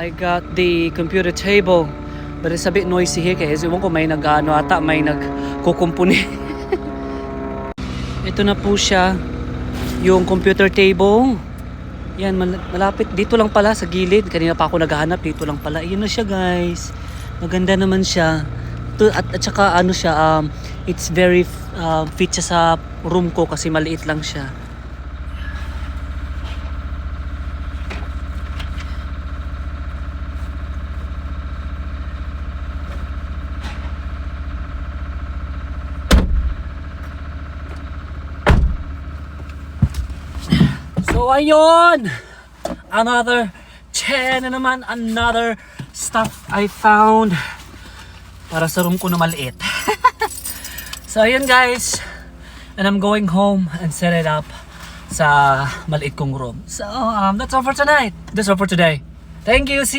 I got the computer table, but it's a bit noisy here kasi iwan ko may nag-ano ata, may nagkukumpuni. Ito na po siya, yung computer table. Yan, malapit. Dito lang pala sa gilid. Kanina pa ako naghahanap, dito lang pala. Ayun na siya guys. Maganda naman siya. Ito, at saka ano siya, it's very fit siya sa room ko kasi maliit lang siya. So ayun, another 10 na naman, another stuff I found para sa room ko na maliit. So ayun guys, and I'm going home and set it up sa maliit kong room. So that's all for tonight. That's all for today. Thank you.